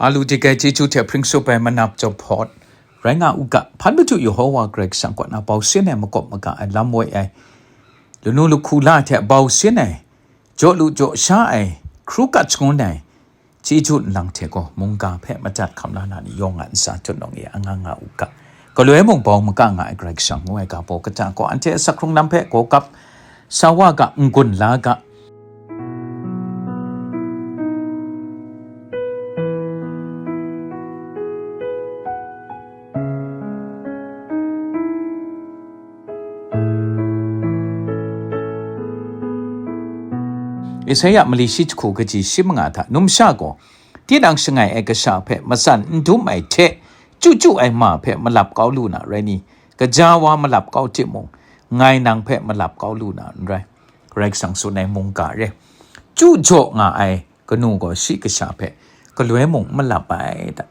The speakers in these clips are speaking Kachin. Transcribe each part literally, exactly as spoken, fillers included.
A lu dik ai chyeju hte hpring sup ai manap jawhpawt rai nga u ga. Hpan madu Yehowa Karai Kasang kaw na bau sin ai makawp maga ai lam woi ai, lanu lahku la hte bau sin ai, jaw lu jaw sha ai, hkru kat shangun ai, chyeju nlang hte gaw mungga hpe madat hkam la na ni yawng a ntsa tut nawng e anga nga u ga. Galoi mung bau maga nga ai Karai Kasang ngu ai ga baw kata gaw anhte asak hkrung lam hpe gaw gap sa wa ga, n-gun la ga. Isaya mali shi jahku kaji shi manga hta numsha gaw, tinang shangai ai kasha hpe matsan n dum ai hte, chyu chyu ai ma hpe malap kau lu na rai ni, gaja wa malap kau timung, ngai nang hpe malap kau lu na n rai. Karai Kasang tsun ai mungga re, chyu jaw nga ai kanu gaw shi kasha hpe galoi mung n malap ai ta.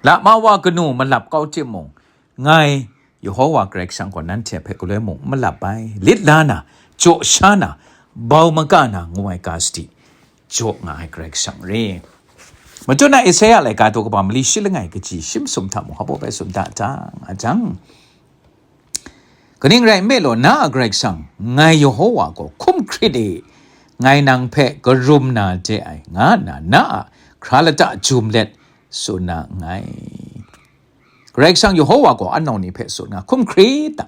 Lama wa kanu malap kau timung, ngai Yehowa Karai Kasang gaw nanhte hpe galoi mung n malap ai. Lit la na, jaw sha na, bau maga na ngu ai ga sadi, jaw nga ai Karai Kasang re. Matut na Isaya laika daw kaba mali shi langai kaji shi masum hta mung hpa baw bai tsun da jang, a jang, kaning rai nme law, na a Karai Kasang, ngai Yehowa gaw hkum hkrit e, ngai nang hpe karum na de ai, nga nna na a hkra lata jum let tsun na nngai. Karai Kasang Yehowa gaw anau ni hpe tsun nga, hkum hkrit ta,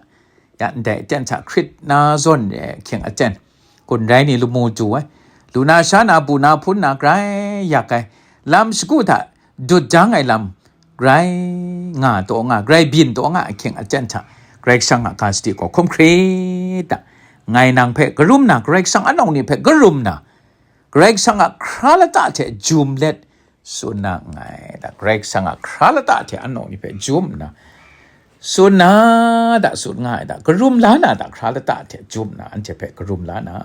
ya ndai aten hta hkrit na zawn e ahkying aten, kun rai ni lamu du ai, lu na sha na, bu na hpun na, grai yak ai, lam shagu hta dut dang ai lam, grai nga taw nga, grai byin taw nga ahkying aten hta, Karai Kasang a ga sadi gaw hkum hkrit ta, ngai nang hpe karum na, Karai Kasang anau ni hpe karum na, Karai Kasang a hkra lata hte jum let tsun na nngai da. Karai Kasang a hkra lata hte anau ni hpe jum nna, tsun na da, tsun nga ai da, karum la na da, hkra lata hte jum nna anhte hpe karum la na,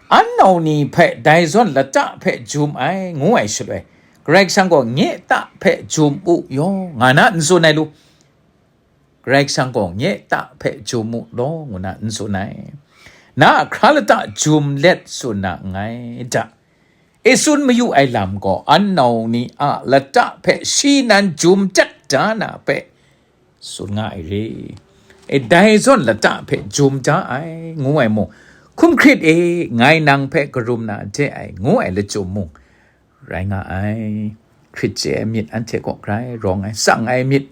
anau ni hpe dai zawn lata hpe jum ai, ngu ai shaloi, Karai Kasang gaw nye ta hpe jum u yaw, nga na n tsun ai lu. Karai Kasang gaw nye ta hpe jum u law, ngu na n tsun ai. Na a hkra lata jum let tsun na nngai da. E tsun mayu ai lam gaw, anau ni a lata hpe shi nan jum dat da na hpe tsun nga ai re. E dai zawn lata hpe jum da ai, ngu ai mung, hkum hkrit e, ngai nang hpe karum na de ai, ngu ai lachyum mung, rai nga ai. Hkrit chye ai myit anhte kaw grai rawng ai, tsang ai myit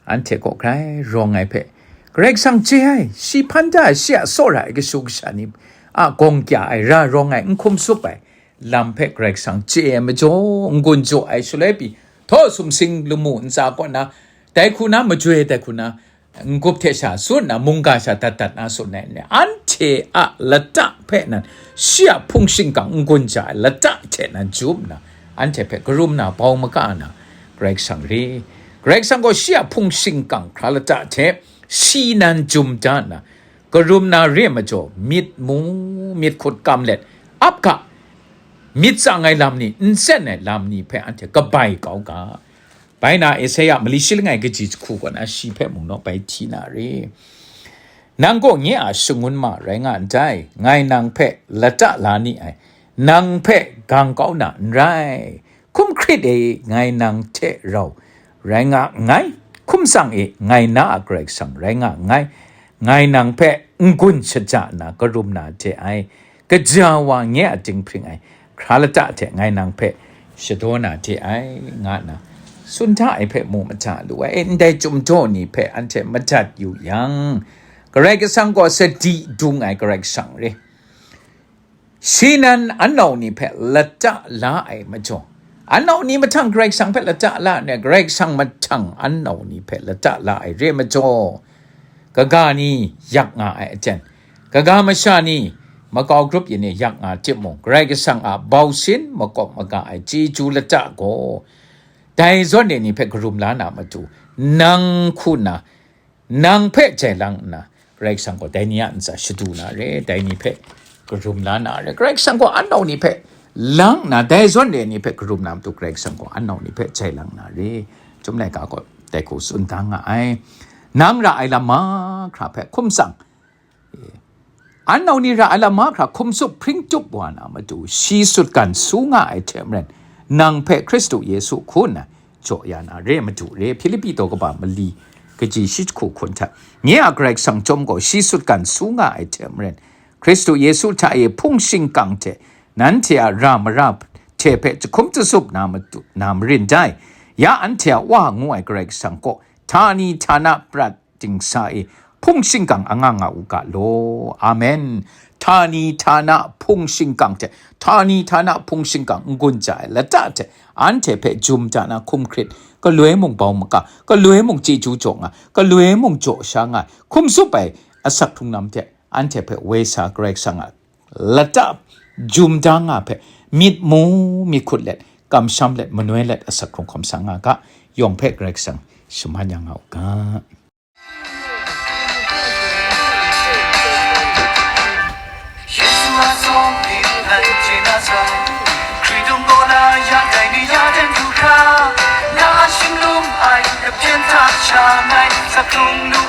anhte kaw grai rawng ai hpe, Karai Kasang chye ai, shi hpan da ai, shi a tsawra ai kashu kasha ni a gawng kya ai, ra rawng ai, n hkum sup ai lam hpe Karai Kasang chye ai majaw, n-gun jaw ai shaloi pyi, htaw sumsing lamu ntsa kaw na, dai hku na majoi, dai hku na n-gup hte sha tsun na, mungga sha dat dat na tsun ai ni, anhte a lata hpe nan, shi a hpung shingkang n-gun ja ai lata hte nan jum nna, anhte hpe karum na, bau maga na, Karai Kasang re. Karai Kasang gaw shi a hpung shingkang hkra lata hte shi nan jum da nna, karum na re ai majaw, myit mu, myit hkut kam let, ap ga, myit tsang ai lam ni, n tsen ai lam ni hpe anhte kabai kau ga. Bai na, Isaya mali shi langai kaji jahku kaw na shi hpe mung naw bai hti na re. Nang gaw nye a shangun ma rai nga ndai, ngai nang hpe lata la ni ai, nang hpe gang kau na n rai. Hkum hkrit e, ngai nang hte rau rai nga nngai. Hkum tsang e, ngai na a Karai Kasang rai nga nngai. Ngai nang hpe n-gun shaja nna karum na de ai. Kaja wa nye a dinghpring ai hkra lata hte ngai nang hpe shadaw na de ai, nga nna tsun da ai hpe mu mada lu ai. E, ndai chyum daw ni hpe anhte madat yu yang, Karai Kasang gaw sadi dung ai Karai Kasang re. Shi nan anau ni hpe lata la ai majaw, anau ni mahtang Karai Kasang hpe lata la ai, Karai Kasang mahtang anau ni hpe lata la ai re majaw, kaga ni yak nga ai aten, kaga masha ni makau grup yin e yak nga timung, Karai Kasang a bau sin makawp maga ai chyeju lata gaw, dai zawn e ni hpe karum la na matu, nang hku nna, nang hpe jai lang nna, Karai Kasang gaw dai ni a ntsa shadu na re, dai ni hpe karum la na re. Karai Kasang gaw anau ni hpe lang nna, dai zawn e ni hpe karum na matu, Karai Kasang gaw anau ni hpe jai lang na re. Chyum laika gaw dai hku tsun da nga ai. Nang ra ai lam mahkra hpe hkum tsang, anau ni ra ai lam mahkra hkum tsup hpring tup wa na matu, shi sutgan su nga ai hte maren, nang hpe Hkristu Yesu hku nna jaw ya na re, Madu re. Hpilipi daw kaba mali kaji shi jahku hkun hta, nye a Karai Kasang chyawm gaw shi sutgan su nga ai hte maren, Hkristu Yesu hta e hpung shingkang hte nanhte a ra mara hte hpe jahkum jasup na matu, na marin dai. Ya anhte a Wa ngu ai Karai Kasang kaw htani htana prat dingsa e hpung shingkang anga nga u ga law. Amen. Htani htana hpung shingkang hte, htani htana hpung shingkang n-gun ja ai lata hte, anhte hpe jum da na hkum hkrit, galoi mung bau maga, galoi mung chyeju jaw nga, galoi mung jaw sha nga, hkum zup ai asak hkrung lam hte, anhte hpe woi sa Karai Kasang a lata jum da nga hpe, myit mu myit hkut let, kamsham let, manoi let, asak hkrung hkawm sa nga ga, yawng hpe Karai Kasang shaman ya nga u ga. Yesu a sawng ni nan chye na sai, Hkritung gaw na ya dai ni ya den du hkra, na a shinglung ai, na hpyen hta sha ngai, sa hkrung lu